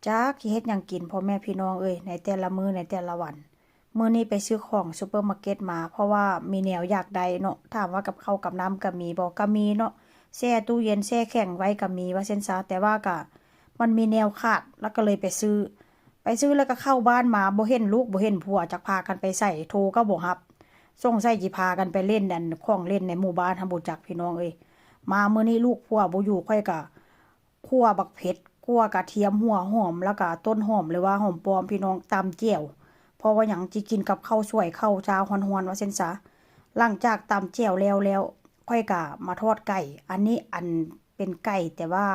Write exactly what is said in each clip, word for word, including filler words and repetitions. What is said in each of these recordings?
จักสิเฮ็ดหยังกินพ่อแม่พี่น้องเอ้ย ในแต่ละมื้อในแต่ละวัน มื้อนี้ไปซื้อของซูเปอร์มาร์เก็ตมา เพราะว่ามีแนวอยากได้เนาะ ถามว่ากับข้าวกับน้ำก็มีบ่ ก็มีเนาะ แช่ตู้เย็นแช่แข็งไว้ก็มีว่าซั่นซะ แต่ว่าก็มันมีแนวขาด แล้วก็เลยไปซื้อ ไปซื้อแล้วก็เข้าบ้านมา บ่เห็นลูกบ่เห็นผัว จักพากันไปไส โทรก็บ่รับ สงสัยสิพากันไปเล่นอันของเล่นในหมู่บ้านหั้นบ่จักพี่น้องเอ้ย มามื้อนี้ลูกผัวบ่อยู่ ข้อยก็ ขั่วบักเผ็ด ขั่วกระเทียม หัวหอม แล้วก็ต้นหอมหรือว่าหอมปลอมพี่น้อง ตำแจ่ว เพราะว่าหยัง สิกินกับข้าวสวยข้าวเช้าฮ้อนๆ ว่าซั่นซะ หลังจากตำแจ่วแล้วแล้ว ข้อยก็มาทอดไก่ อันนี้อันเป็นไก่ แต่ว่า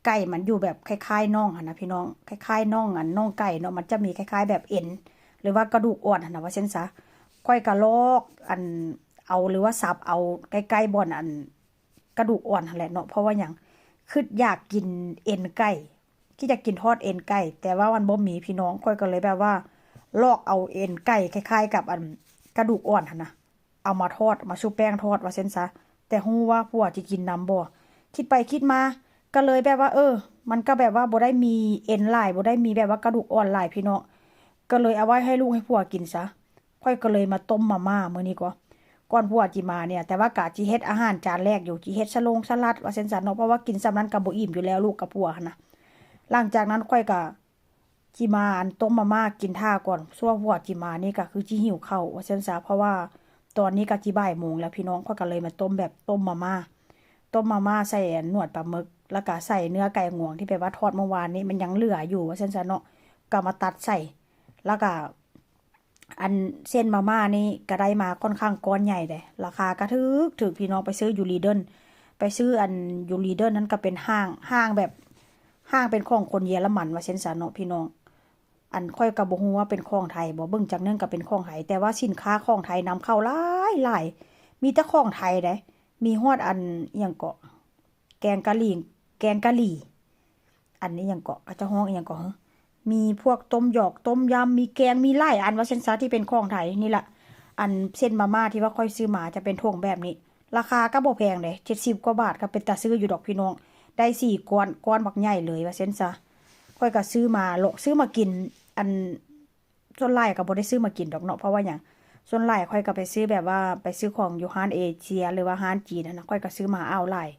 ไก่มันอยู่แบบคล้ายๆ น่องหั้นนะพี่น้อง คล้ายๆ น่อง อันน่องไก่เนาะ มันจะมีคล้ายๆ แบบเอ็น หรือว่ากระดูกอ่อนหั้นนะว่าซั่นซะ ข้อยก็ลอกอันเอา หรือว่าสับเอาใกล้ๆ บ่อนอัน กระดูกอ่อนหั้นแหละเนาะ เพราะว่าหยัง คิดอยากกินเอ็นไก่ คิดอยากกินทอดเอ็นไก่ แต่ว่ามันบ่มีพี่น้อง ข้อยก็เลยแบบว่า ลอกเอาเอ็นไก่คล้ายๆ กับอันกระดูกอ่อนหั้นนะ เอามาทอด มาชุบแป้งทอดว่าซั่นซะ แต่ฮู้ว่าผัวสิกินนำบ่ คิดไปคิดมา ก็เลยแบบว่า เออ มันก็แบบว่าบ่ได้มีเอ็นหลาย บ่ได้มีแบบว่ากระดูกอ่อนหลายพี่น้อง ก็เลยเอาไว้ให้ลูกให้ผัวกินซะ ข้อยก็เลยมาต้มมาม่ามื้อนี้ก็ ก่อนผัวจิมาเนี่ย แต่ว่ากะจิเฮ็ดอาหารจานแรกอยู่ จิเฮ็ดสะลงสลัดว่าซั่นซะเนาะ เพราะว่ากินส่ำนั้นก็บ่อิ่มอยู่แล้ว ลูกกับผัวหั้นนะ หลังจากนั้นข้อยก็จิมาอันต้มมาม่ากินท่าก่อน ซั่วผัวจิมานี่ก็คือจิหิวข้าวว่าซั่นซะ เพราะว่าตอนนี้ก็จิบ่ายโมงแล้วพี่น้อง ข้อยก็เลยมาต้มแบบต้มมาม่า ต้มมาม่าใส่อันหนวดปลาหมึก แล้วก็ใส่เนื้อไก่งวงที่แบบว่าทอดเมื่อวานนี้ มันยังเหลืออยู่ว่าซั่นซะเนาะ ก็มาตัดใส่ แล้วก็ อันเส้นมาม่านี่ก็ได้มาค่อนข้างก้อนใหญ่เด้ ราคาก็ถูกถูกพี่น้อง ไปซื้ออยู่ Lidl ไปซื้ออันอยู่ Lidl นั่นก็เป็นห้าง ห้างแบบ ห้างเป็นของคนเยอรมันว่าซั่นซะเนาะพี่น้อง อันข้อยก็บ่ฮู้ว่าเป็นของไทยบ่ เบิ่งจากเนิ่นก็เป็นของไทย แต่ว่าสินค้าของไทยนำเข้าหลายหลาย มีแต่ของไทยเด้ มีฮอดอันอิหยังเกาะ แกงกะหรี่ แกงกะหรี่ อันนี้หยังเกาะ เขาเจ้าฮ้องอิหยังเกาะ มีพวกต้มหยอกต้มยำ มีแกง มีหลายอันว่าซั่นซะที่เป็นของไทยนี่ล่ะ อันเส้นมาม่าที่ว่าข้อยซื้อมาจะเป็นถุงแบบนี้ ราคาก็บ่แพงเด้ เจ็ดสิบกว่าบาท ก็เป็นตาซื้ออยู่ดอกพี่น้อง ได้สี่ก้อน ก้อนบักใหญ่เลยว่าซั่นซะ ข้อยก็ซื้อมาเลาะซื้อมากิน อัน ส่วนหลายก็บ่ได้ซื้อมากินดอกเนาะ เพราะว่าหยัง ส่วนหลายข้อยก็ไปซื้อแบบว่าไปซื้อของอยู่ร้านเอเชีย หรือว่าร้านจีนหั้นนะ ข้อยก็ซื้อมาอ้าวหลาย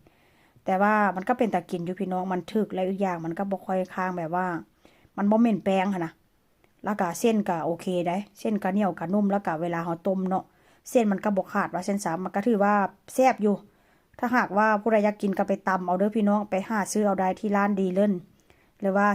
แต่ว่ามันก็เป็นตากินอยู่พี่น้อง มันถูก แล้วอีกอย่างมันก็บ่ค่อยค้างแบบว่า มันบ่เหม็นแป้งหั้นนะ แล้วก็เส้นก็โอเคเด้ เส้นก็เหนียวก็นุ่ม แล้วก็เวลาเฮาต้มเนาะ เส้นมันก็บ่ขาดว่าซั่นซะ มันก็ถือว่าแซ่บอยู่ ถ้าหากว่าผู้ใดอยากกินก็ไปตำเอาเด้อพี่น้อง ไปหาซื้อเอาได้ที่ร้าน Lidl หรือว่า